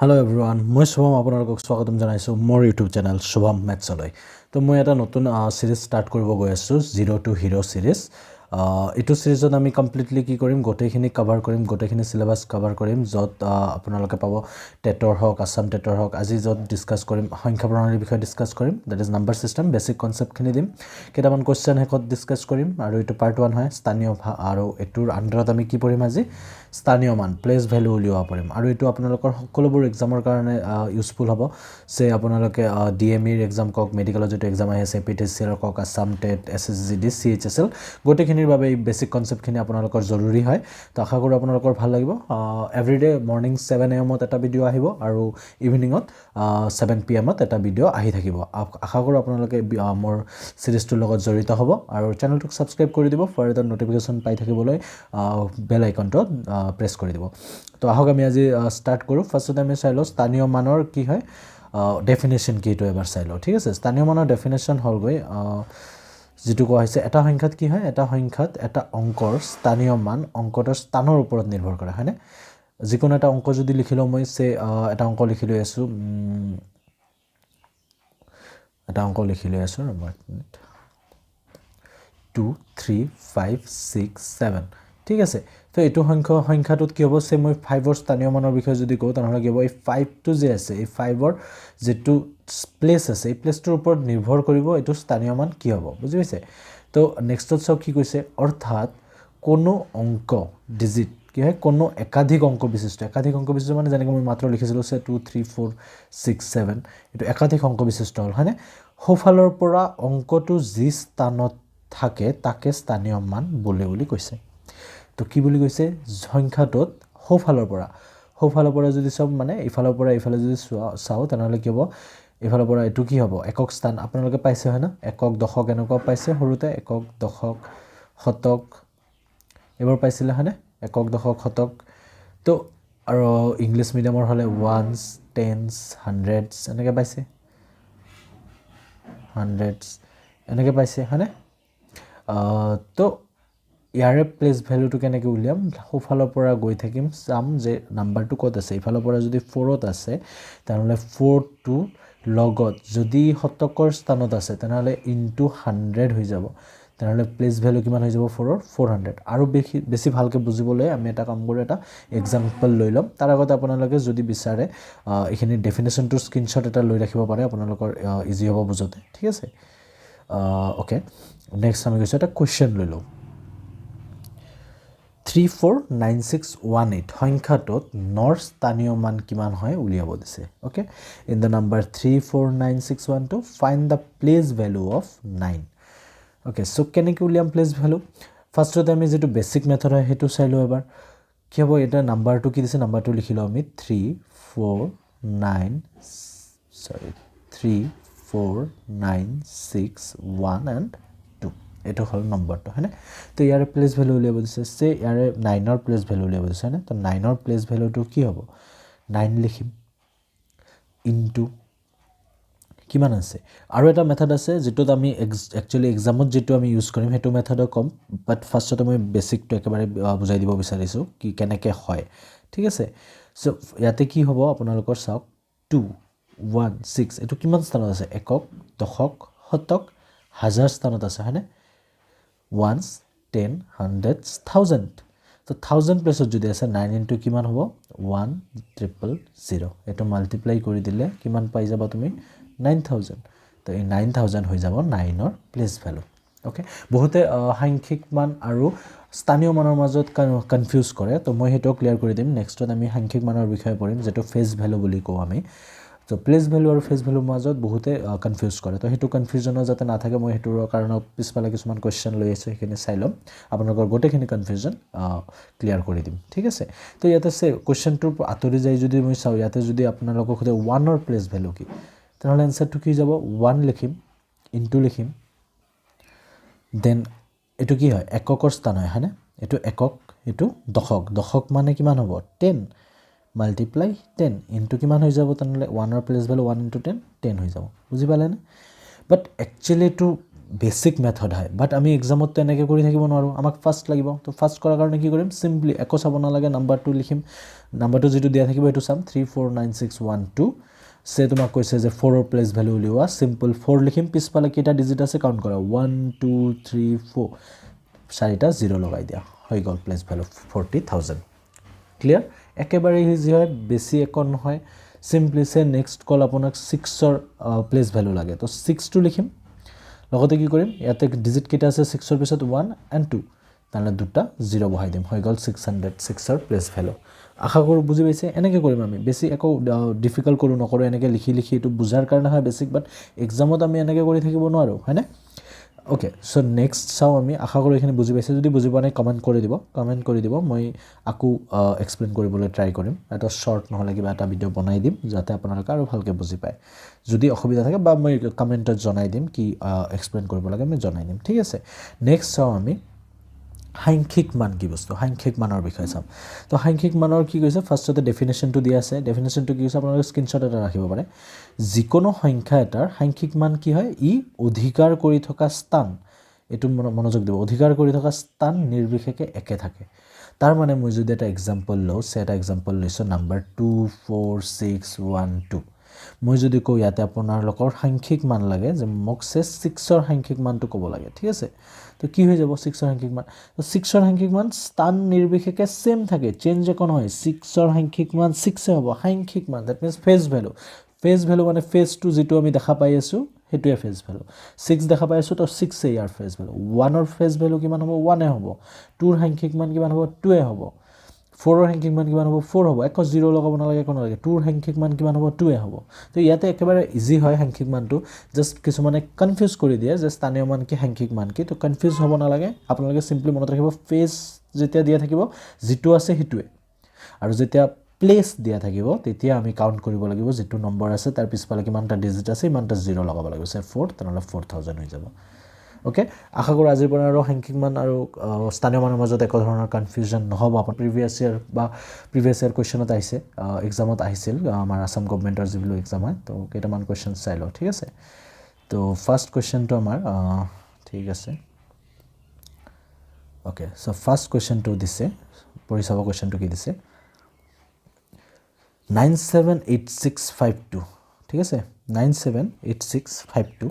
Hello' everyone, মই শুভম আপোনালোকক স্বাগতম জনাইছোঁ মোৰ ইউটিউব চেনেল শুভম মেথছলৈ। তো মই এটা নতুন ছিৰিজ ষ্টাৰ্ট কৰিব গৈ আছোঁ, জিৰ' টু হিৰ' ছিৰিজ। এইটো ছিৰিজত আমি কমপ্লিটলি কি কৰিম, গোটেইখিনি কভাৰ কৰিম, গোটেইখিনি চিলেবাছ কভাৰ কৰিম, য'ত আপোনালোকে পাব টেটৰ হওক, আছাম টেটৰ হওক। আজি য'ত ডিছকাছ কৰিম, সংখ্যা প্ৰণালীৰ বিষয়ে ডিছকাছ কৰিম, that is number system, basic কনচেপ্টখিনি দিম, কেইটামান কুৱেশ্যন শেষত ডিছকাছ কৰিম। আৰু এইটো পাৰ্ট ওৱান হয় স্থানীয় আৰু এইটোৰ আণ্ডাৰত আমি কি পঢ়িম আজি? স্থানীয় মান, প্লেচ ভেলু উলিওৱা পাৰিম। আৰু এইটো আপোনালোকৰ সকলোবোৰ এক্সামৰ কাৰণে ইউজফুল হ'ব। চে আপোনালোকে ডিএমইৰ এক্সাম কওক, মেডিকেলৰ যিটো এক্সাম আহি আছে, এপিটিচিএলৰ কওক, আছাম টেট, এছএছজি ডি, চিএইচএছএল, গোটেইখিনিৰ বাবে এই বেছিক কনচেপ্টখিনি আপোনালোকৰ জৰুৰী হয়। তো আশা কৰোঁ আপোনালোকৰ ভাল লাগিব। এভৰিডে মৰ্ণিং 7 এ.এমত এটা ভিডিঅ' আহিব আৰু ইভিনিঙত 7 পি.এমত এটা ভিডিঅ' আহি থাকিব। আশা কৰোঁ আপোনালোকে মোৰ ছিৰিজটোৰ লগত জড়িত হ'ব আৰু চেনেলটোক ছাবস্ক্ৰাইব কৰি দিব। ফাৰ্দাৰ ন'টিফিকেশ্যন পাই থাকিবলৈ বেল আইকনটোত প্ৰেছ কৰি দিব। তো আহক, আমি আজি ষ্টাৰ্ট কৰোঁ। ফাৰ্ষ্টতে আমি চাই লওঁ স্থানীয় মানৰ কি হয়, ডেফিনেশ্যন কি, এইটো এবাৰ চাই লওঁ, ঠিক আছে? স্থানীয় মানৰ ডেফিনেশ্যন হ'লগৈ যিটো কোৱা হৈছে, এটা সংখ্যাত কি হয়, এটা সংখ্যাত এটা অংকৰ স্থানীয় মান অংকটোৰ স্থানৰ ওপৰত নিৰ্ভৰ কৰে, হয়নে? যিকোনো এটা অংক যদি লিখি লওঁ মই, চে এটা অংক লিখি লৈ আছোঁ, এটা অংক লিখি লৈ আছোঁ, ৰ'ব এক মিনিট, 2, 3, 5, 6, 7, ঠিক আছে? তো এইটো সংখ্যাটোত কি হ'ব? চে মই ফাইভৰ স্থানীয় মানৰ বিষয়ে যদি কওঁ, তেনেহ'লে কি হ'ব? এই ফাইভটো যে আছে, এই ফাইভৰ যিটো প্লেচ আছে, এই প্লেচটোৰ ওপৰত নিৰ্ভৰ কৰিব এইটো স্থানীয় মান কি হ'ব, বুজি পাইছে? তো নেক্সটত চাওক কি কৈছে। অৰ্থাৎ কোনো অংক ডিজিট কি হয়, কোনো একাধিক অংক বিশিষ্ট। একাধিক অংক বিশিষ্ট মানে যেনেকৈ মই মাত্ৰ লিখিছিলোঁ, চে 2, 3, 4, 6, 7, এইটো একাধিক অংক বিশিষ্ট হ'ল, হয়নে? সোঁফালৰ পৰা অংকটো যি স্থানত থাকে তাকে স্থানীয় মান বোলে বুলি কৈছে। তো কি বুলি কৈছে? সংখ্যাটোত সোঁফালৰ পৰা যদি চব, মানে ইফালৰ পৰা ইফালে যদি চোৱা চাওঁ, তেনেহ'লে কি হ'ব? এইফালৰ পৰা এইটো কি হ'ব? একক স্থান আপোনালোকে পাইছে, হয় ন? একক, দশক এনেকুৱা পাইছে সৰুতে, একক, দশক, শতক এইবোৰ পাইছিলে, হয়নে? একক, দশক, শতক। তো আৰু ইংলিছ মিডিয়ামৰ হ'লে ওৱানছ, টেনছ, হাণ্ড্ৰেডছ এনেকৈ পাইছে, হাণ্ড্ৰেডছ এনেকৈ পাইছে, হয়নে? তো ইয়াৰে প্লেচ ভেলুটো কেনেকৈ উলিয়াম? সোঁফালৰ পৰা গৈ থাকিম, চাম যে নাম্বাৰটো ক'ত আছে। ইফালৰ পৰা যদি ফ'ৰত আছে, তেনেহ'লে ফ'ৰটো লগত যদি শতকৰ স্থানত আছে, তেনেহ'লে ইনটু 100 হৈ যাব। তেনেহ'লে প্লেচ ভেলু কিমান হৈ যাব ফ'ৰৰ? 400। আৰু বেছি বেছি ভালকৈ বুজিবলৈ আমি এটা কাম কৰোঁ, এটা এক্সাম্পল লৈ ল'ম। তাৰ আগতে আপোনালোকে যদি বিচাৰে, এইখিনি ডেফিনেশ্যনটোৰ স্ক্ৰীনশ্বট এটা লৈ ৰাখিব পাৰে, আপোনালোকৰ ইজি হ'ব বুজোঁতে, ঠিক আছে? অ'কে, নেক্সট আমি গৈছোঁ, এটা কুৱেশ্যন লৈ লওঁ। 349618 সংখ্যাটোত নৰ স্থানীয় মান কিমান হয় উলিয়াব দিছে। Okay, in the number 349612, find the place value of 9. Okay, so কেনেকৈ উলিয়াম প্লেচ ভেলু? ফাৰ্ষ্টতে আমি যিটো বেছিক মেথড হয়, সেইটো চাই লওঁ এবাৰ। কি হ'ব এতিয়া? নাম্বাৰটো কি দিছে? নাম্বাৰটো লিখি লওঁ আমি, 3 4 9, sorry, 3, 4, 9, 6, 1 and 2, এইটো হ'ল নম্বৰটো, হয়নে? তো ইয়াৰে প্লেচ ভেলু উলিয়াব দিছে। চে ইয়াৰে নাইনৰ প্লেচ ভেলু উলিয়াব দিছে, হয়নে? তো নাইনৰ প্লেচ ভেলুটো কি হ'ব? নাইন লিখিম, ইনটু কিমান আছে। আৰু এটা মেথড আছে, যিটোত আমি একচুৱেলি এক্সামত যিটো আমি ইউজ কৰিম, সেইটো মেথডো ক'ম, বাট ফাৰ্ষ্টতে মই বেছিকটো একেবাৰে বুজাই দিব বিচাৰিছোঁ কি কেনেকৈ হয়, ঠিক আছে? চ' ইয়াতে কি হ'ব আপোনালোকৰ চাওক, 2, 1, 6, এইটো কিমান স্থানত আছে? একক, দশক, শতক, হাজাৰ স্থানত আছে, হয়নে? ওৱানছ, টেন, হাণ্ড্ৰেডছ, থাউজেণ্ড। তো থাউজেণ্ড প্লেচত যদি আছে, নাইন ইনটু কিমান হ'ব? 1000। এইটো মাল্টিপ্লাই কৰি দিলে কিমান পাই যাবা তুমি? 9000। তো এই 9000 হৈ যাব নাইনৰ প্লেচ ভেলু। অ'কে, বহুতে সাংখ্যিক মান আৰু স্থানীয় মানৰ মাজত কনফিউজ কৰে। তো মই সেইটো ক্লিয়াৰ কৰি দিম। নেক্সটত আমি সাংখ্যিক মানৰ বিষয়ে পঢ়িম, যিটো ফেচ ভেলু বুলি কওঁ আমি। তো প্লেচ ভেলু আৰু ফেচ ভেলুৰ মাজত বহুতে কনফিউজ কৰে। তো সেইটো কনফিউজনো যাতে নাথাকে, মই সেইটোৰ কাৰণত পিছফালে কিছুমান কুৱেশ্যন লৈ আহিছোঁ, সেইখিনি চাই ল'ম। আপোনালোকৰ গোটেইখিনি কনফিউজন ক্লিয়াৰ কৰি দিম, ঠিক আছে? তো ইয়াতে চে কুৱেশ্যনটোৰ আঁতৰি যাই যদি মই চাওঁ, ইয়াতে যদি আপোনালোকক সোধে ওৱানৰ প্লেচ ভেলু কি, তেনেহ'লে এনচাৰটো কি যাব? ওৱান লিখিম, ইনটু লিখিম, then এইটো কি হয়? এককৰ স্থান হয়, হয়নে? এইটো একক, এইটো দশক। দশক মানে কিমান হ'ব? 10 মাল্টিপ্লাই 10 ইনটু কিমান হৈ যাব তেনেহ'লে? ওৱানৰ place value 1 into 10, 10 হৈ যাব, বুজি পালেনে? বাট একচুৱেলি এইটো বেছিক মেথড হয়, বাট আমি এক্সামততো এনেকৈ কৰি থাকিব নোৱাৰোঁ, আমাক ফাষ্ট লাগিব। তো ফাষ্ট কৰাৰ কাৰণে কি কৰিম, চিম্পলি একো চাব নালাগে, নাম্বাৰটো লিখিম, নাম্বাৰটো যিটো দিয়া থাকিব সেইটো চাম, 3 4 9 6 1 2। চে তোমাক কৈছে যে 4ৰ প্লেচ ভেলু উলিওৱা, চিম্পল 4 লিখিম, পিছফালে কেইটা ডিজিট আছে কাউণ্ট কৰা, 1 2 3 4, চাৰিটা জিৰ' লগাই দিয়া, হৈ গ'ল প্লেচ ভেলু 40,000। ক্লিয়াৰ? একেবাৰে ইজি হয়, বেছি একো নহয়। চিম্পলি চে নেক্সট কল আপোনাক 6ৰ প্লেচ ভেলু লাগে, তো 6টো লিখিম, লগতে কি কৰিম, ইয়াতে ডিজিট কেইটা আছে 6ৰ পিছত 1 এণ্ড 2, তেনেহ'লে দুটা জিৰ' বহাই দিম, হৈ গ'ল 606ৰ প্লেচ ভেলু। আশা কৰোঁ বুজি পাইছে। এনেকৈ কৰিম আমি, বেছি একো ডিফিকাল্ট কৰোঁ নকৰোঁ, এনেকৈ লিখি লিখি এইটো বুজাৰ কাৰণে হয় বেছিক, বাট এক্সামত আমি এনেকৈ কৰি থাকিব নোৱাৰোঁ, হয়নে? অ'কে, চ' নেক্সট চাওঁ আমি। আশা কৰোঁ এইখিনি বুজি পাইছে। যদি বুজি পোৱা নাই কমেণ্ট কৰি দিব, কমেণ্ট কৰি দিব, মই আকৌ এক্সপ্লেইন কৰিবলৈ ট্ৰাই কৰিম। এটা শ্বৰ্ট নহ'লে কিবা এটা ভিডিঅ' বনাই দিম যাতে আপোনালোকে আৰু ভালকৈ বুজি পায়। যদি অসুবিধা থাকে বা মই কমেণ্টত জনাই দিম কি এক্সপ্লেইন কৰিব লাগে, মই জনাই দিম, ঠিক আছে। নেক্সট চাওঁ আমি সাংখ্যিক মান কি বস্তু, সাংখ্যিক মানৰ বিষয়ে চাম। তো সাংখ্যিক মানৰ কি কৈছে, ফাৰ্ষ্টতে ডেফিনেশ্যনটো দিয়া আছে। ডেফিনেশ্যনটো কি কৈছে, আপোনালোকে স্ক্ৰীনশ্বট এটা ৰাখিব পাৰে। যিকোনো সংখ্যা এটাৰ সাংখ্যিক মান কি হয়, ই অধিকাৰ কৰি থকা স্থান, এইটো মনোযোগ দিব, অধিকাৰ কৰি থকা স্থান নিৰ্বিশেষে একে থাকে। তাৰ মানে মই যদি এটা এক্সাম্পল লওঁ, চে এটা এক্সাম্পল লৈছোঁ, নাম্বাৰ 2 4 6 1 2। মই যদি কওঁ ইয়াতে আপোনালোকৰ সাংখ্যিক মান লাগে, যে মোক চে 6ৰ সাংখ্যিক মানটো ক'ব লাগে, ঠিক আছে। তো কি হৈ যাব 6ৰ সাংখ্যিক মান, তো 6ৰ সাংখ্যিক মান স্থান নিৰ্বিশেষে ছেম থাকে, চেঞ্জ একো নহয়। 6ৰ সাংখ্যিক মান 6 হ'ব, সাংখ্যিক মান, that means face value. Face value মানে ফেচটো যিটো আমি দেখা পাই আছোঁ সেইটোৱে ফেচ ভেলু। 6 দেখা পাই আছোঁ, তো 6 ইয়াৰ ফেচ ভেলু। 1ৰ ফেচ ভেলু কিমান হ'ব, 1 হ'ব। 2ৰ সাংখ্যিক মান কিমান হ'ব, 2 হ'ব। 4ৰ সাংখ্যিক মান কিমান হ'ব, 4 হ'ব। একো জিৰ' লগাব নালাগে, একো নালাগে। 2ৰ সাংখ্যিক মান কিমান হ'ব, 2 হ'ব। তো ইয়াতে একেবাৰে ইজি হয় সাংখ্যিক মানটো, জাষ্ট কিছুমানে কনফিউজ কৰি দিয়ে যে স্থানীয় মান কি সাংখ্যিক মান কি। তো কনফিউজ হ'ব নালাগে, আপোনালোকে চিম্পলি মনত ৰাখিব, ফেচ যেতিয়া দিয়া থাকিব যিটো আছে সেইটোৱে, আৰু যেতিয়া প্লেচ দিয়া থাকিব তেতিয়া আমি কাউণ্ট কৰিব লাগিব যিটো নম্বৰ আছে তাৰ পিছফালে কিমানটা ডিজিট আছে, ইমানটা জিৰ' লগাব লাগিব। চে 4, তেনেহ'লে 4000 হৈ যাব। অ'কে, আশা কৰোঁ আজিৰ পৰা আৰু সাংখ্যিক মান আৰু স্থানীয় মানৰ মাজত একো ধৰণৰ কনফিউজন নহ'ব। আপোনাৰ প্ৰিভিয়াছ ইয়েৰ বা প্ৰিভিয়াছ ইয়েৰ কুৱেশ্যনত আহিছে, এক্সামত আহিছিল, আমাৰ আছাম গভমেণ্টৰ যিবিলাক এক্সাম হয়। তো কেইটামান কুৱেশ্যন চাই লওঁ, ঠিক আছে। তো ফাৰ্ষ্ট কুৱেশ্যনটো আমাৰ ঠিক আছে, অ'কে। চ' ফাৰ্ষ্ট কুৱেশ্যনটো দিছে, পঢ়ি চাব কুৱেশ্যনটো কি দিছে, 9 7 8 6 5 2, ঠিক আছে। 9 7 8 6 5 2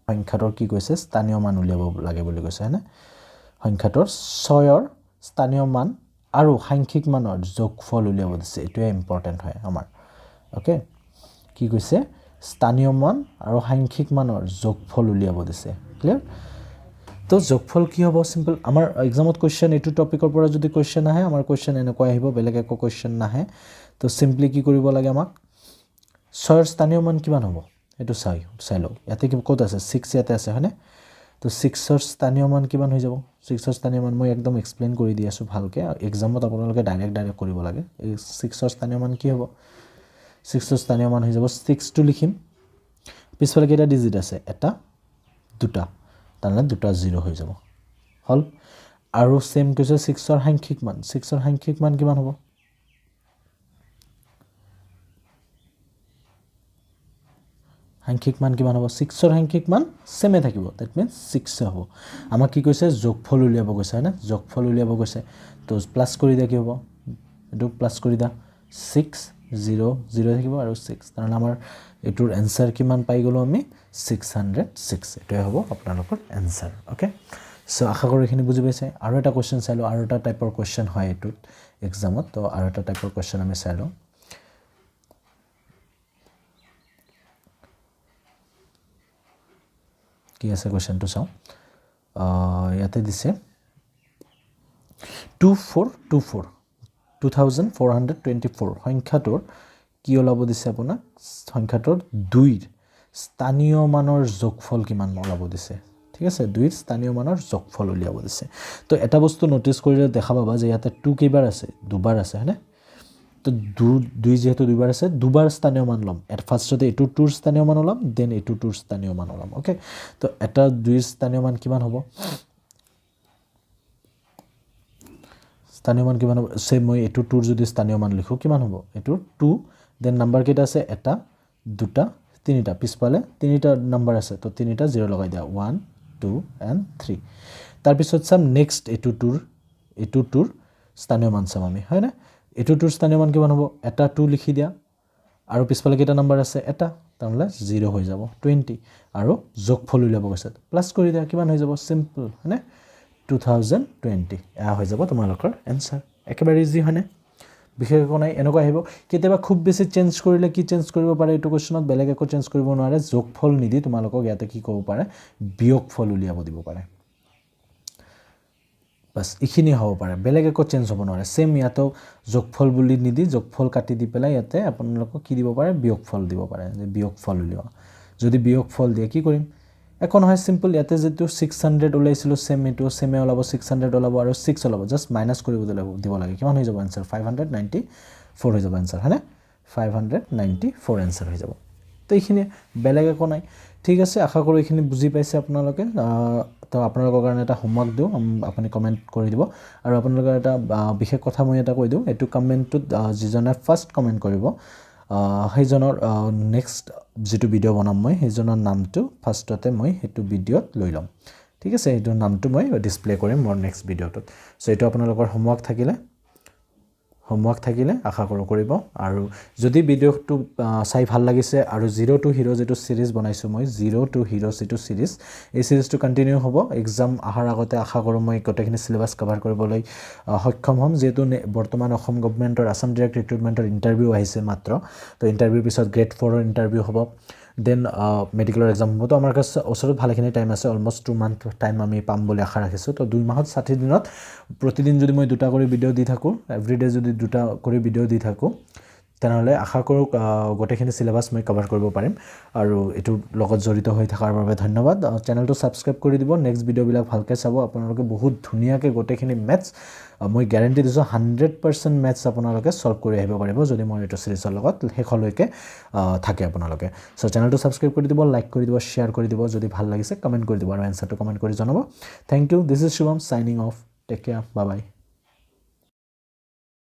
সংখ্যাটোৰ কি কৈছে, স্থানীয় মান উলিয়াব লাগে বুলি কৈছে, হয়নে? সংখ্যাটোৰ 6ৰ স্থানীয় মান আৰু সাংখ্যিক মানৰ যোগফল উলিয়াব দিছে, এইটোৱে ইম্পৰ্টেণ্ট হয় আমাৰ। অ'কে, কি কৈছে, স্থানীয় মান আৰু সাংখ্যিক মানৰ যোগফল উলিয়াব দিছে। ক্লিয়াৰ? তো যোগফল কি হ'ব, চিম্পল। আমাৰ এক্সামত কুৱেশ্যন এইটো টপিকৰ পৰা যদি কুৱেশ্যন আহে, আমাৰ কুৱেশ্যন এনেকুৱা আহিব, বেলেগ একো কুৱেশ্যন নাহে। তো চিম্পলি কি কৰিব লাগে আমাক, 6ৰ স্থানীয় মান কিমান হ'ব এইটো চাই লওঁ। ইয়াতে কি ক'ত আছে, 6 ইয়াতে আছে, হয়নে? তো 6ৰ স্থানীয় মান কিমান হৈ যাব, 6ৰ স্থানীয় মান মই একদম এক্সপ্লেইন কৰি দি আছোঁ ভালকৈ, এক্সামত আপোনালোকে ডাইৰেক্ট ডাইৰেক্ট কৰিব লাগে। এই 6ৰ স্থানীয় মান কি হ'ব, 6ৰ স্থানীয় মান হৈ যাব, 6টো লিখিম, পিছফালে কেইটা ডিজিট আছে, এটা দুটা, তেনেহ'লে দুটা জিৰ' হৈ যাব, হ'ল। আৰু ছেম কৈছে 6ৰ সাংখ্যিক মান, 6ৰ সাংখ্যিক মান কিমান হ'ব, সাংখ্যিক মান কিমান হ'ব, 6ৰ সাংখ্যিক মান ছেমে থাকিব, that means 6 হ'ব। আমাক কি কৈছে, যোগফল উলিয়াব কৈছে, হয়নে? যোগফল উলিয়াব কৈছে, তো প্লাছ কৰি দিয়া কি হ'ব, এইটো প্লাছ কৰি দিয়া, 6 0 0 থাকিব আৰু 6, তেনেহ'লে আমাৰ এইটোৰ এনচাৰ কিমান পাই গ'লোঁ আমি, 606। এইটোৱে হ'ব আপোনালোকৰ এনচাৰ। অ'কে, চ' আশা কৰোঁ এইখিনি বুজি পাইছে। আৰু এটা কুৱেশ্যন চাই লওঁ, আৰু এটা টাইপৰ কুৱেশ্যন হয় এইটোত এক্সামত, তো আৰু এটা টাইপৰ কুৱেশ্যন আমি চাই লওঁ। কি আছে কুৱেশ্যনটো চাওঁ। ইয়াতে দিছে 2 4 2 4, 2424 সংখ্যাটোৰ কি ওলাব দিছে আপোনাক, সংখ্যাটোৰ 2ৰ স্থানীয় মানৰ যোগফল কিমান ওলাব দিছে, ঠিক আছে। 2ৰ স্থানীয় মানৰ যোগফল উলিয়াব দিছে। তো এটা বস্তু ন'টিছ কৰিলে দেখা পাবা যে ইয়াতে 2 কেইবাৰ আছে, দুবাৰ আছে, হয়নে? তো 2 যিহেতু দুবাৰ আছে, দুবাৰ স্থানীয় মান ল'ম। এট ফাৰ্ষ্টতে এইটো 2ৰ স্থানীয় মান ওলাম, then এইটো 2ৰ স্থানীয় মান ওলাম। অ'কে, তো এটা 2ৰ স্থানীয় মান কিমান হ'ব, স্থানীয় মান কিমান হ'ব, ছেম মই এইটো 2ৰ যদি স্থানীয় মান লিখোঁ কিমান হ'ব, এইটোৰ 2, then number কেইটা আছে, এটা দুটা তিনিটা, পিছফালে তিনিটা নাম্বাৰ আছে, তো তিনিটা জিৰ' লগাই দিয়া, 1 2 and 3। তাৰপিছত চাম নেক্সট এইটো টুৰ স্থানীয় মান চাম আমি, হয়নে? এইটো টুৰ স্থানীয় মান কিমান হ'ব? এটা টু লিখি দিয়া আৰু পিছফালে কেইটা নাম্বাৰ আছে? এটা, তেনেহ'লে জিৰ' হৈ যাব, 20। আৰু যোগফল উলিয়াব কৈছে, প্লাছ কৰি দিয়া, কিমান হৈ যাব? চিম্পল, হয়নে? 2020। এয়া হৈ যাব তোমালোকৰ এনচাৰ। একেবাৰে ইজি, হয়নে? বিশেষ একো নাই, এনেকুৱা আহিব কেতিয়াবা। খুব বেছি চেঞ্জ কৰিলে কি চেঞ্জ কৰিব পাৰে এইটো কুৱেশ্যনত? বেলেগ একো চেঞ্জ কৰিব নোৱাৰে। যোগফল নিদি তোমালোকক ইয়াতে কি ক'ব পাৰে? বিয়োগফল উলিয়াব দিব পাৰে। বাছ, এইখিনি হ'ব পাৰে, বেলেগ একো চেঞ্জ হ'ব নোৱাৰে। ছেইম ইয়াতো যোগফল বুলি নিদি, যোগফল কাটি দি পেলাই ইয়াতে আপোনালোকক কি দিব পাৰে? বিয়োগফল দিব পাৰে, যে বিয়োগফল উলিওৱা। যদি বিয়োগফল দিয়ে কি কৰিম? একো নহয়, চিম্পল। ইয়াতে যিটো 600 ওলাইছিলোঁ, ছেইম এইটো ছেমে ওলাব। 600 ওলাব আৰু ছিক্স ওলাব, জাষ্ট মাইনাছ কৰিব দিব লাগে। কিমান হৈ যাব এনচাৰ? 594 হৈ যাব এনচাৰ, হয়নে? 594 এনচাৰ হৈ যাব। তো এইখিনিয়ে, বেলেগ একো নাই। ঠিক আছে, আশা কৰোঁ এইখিনি বুজি পাইছে আপোনালোকে। তো আপোনালোকৰ কাৰণে এটা হোমৱৰ্ক দিওঁ, আপুনি কমেণ্ট কৰি দিব। আৰু আপোনালোকৰ এটা বিশেষ কথা মই এটা কৈ দিওঁ, এইটো কমেণ্টটোত যিজনে ফাৰ্ষ্ট কমেণ্ট কৰিব, সেইজনৰ নেক্সট যিটো ভিডিঅ' বনাম মই, সেইজনৰ নামটো ফাৰ্ষ্টতে মই সেইটো ভিডিঅ'ত লৈ ল'ম। ঠিক আছে, সেইটো নামটো মই ডিছপ্লে কৰিম মোৰ নেক্সট ভিডিঅ'টোত। চ' এইটো আপোনালোকৰ হোমৱৰ্ক থাকিলে, আশা কৰোঁ কৰিব। আৰু যদি ভিডিঅ'টো চাই ভাল লাগিছে আৰু জিৰ' টু হিৰ' যিটো ছিৰিজ বনাইছোঁ মই, জিৰ' টু হিৰ' যিটো ছিৰিজ, এই ছিৰিজটো কণ্টিনিউ হ'ব। এক্সাম অহাৰ আগতে আশা কৰোঁ মই গোটেইখিনি চিলেবাছ কভাৰ কৰিবলৈ সক্ষম হ'ম, যিহেতু বৰ্তমান অসম গভমেণ্টৰ আছাম ডিৰেক্ট ৰিক্ৰুটমেণ্টৰ ইণ্টাৰভিউ আহিছে মাত্ৰ। তো ইণ্টাৰভিউৰ পিছত গ্ৰেড ফ'ৰৰ ইণ্টাৰভিউ হ'ব, then মেডিকেলৰ এক্সাম হ'ব। তো আমাৰ কাছে ওচৰত ভালেখিনি টাইম আছে, অলমষ্ট 2 মান্থ টাইম আমি পাম বুলি আশা ৰাখিছোঁ। তো 2 মাহত 60 দিনত প্ৰতিদিন যদি মই দুটা কৰি ভিডিঅ' দি থাকোঁ, এভৰিডে যদি দুটা কৰি ভিডিঅ' দি থাকোঁ, তেনেহ'লে আশা কৰোঁ গোটেইখিনি চিলেবাছ মই কভাৰ কৰিব পাৰিম। আৰু এইটোৰ লগত জড়িত হৈ থকাৰ বাবে ধন্যবাদ। চেনেলটো ছাবস্ক্ৰাইব কৰি দিব, নেক্সট ভিডিঅ'বিলাক ভালকৈ চাব। আপোনালোকে বহুত ধুনীয়াকৈ গোটেইখিনি মেথছ, মই গেৰেণ্টি দিছোঁ, 100% মেথছ আপোনালোকে ছল্ভ কৰি আহিব পাৰিব, যদি মই এইটো চিৰিজৰ লগত শেষলৈকে থাকে আপোনালোকে। চ' চেনেলটো ছাবস্ক্ৰাইব কৰি দিব, লাইক কৰি দিব, শ্বেয়াৰ কৰি দিব, যদি ভাল লাগিছে কমেণ্ট কৰি দিব আৰু এনচাৰটো কমেণ্ট কৰি জনাব। Thank you, this is Shubham signing off, take care, bye bye.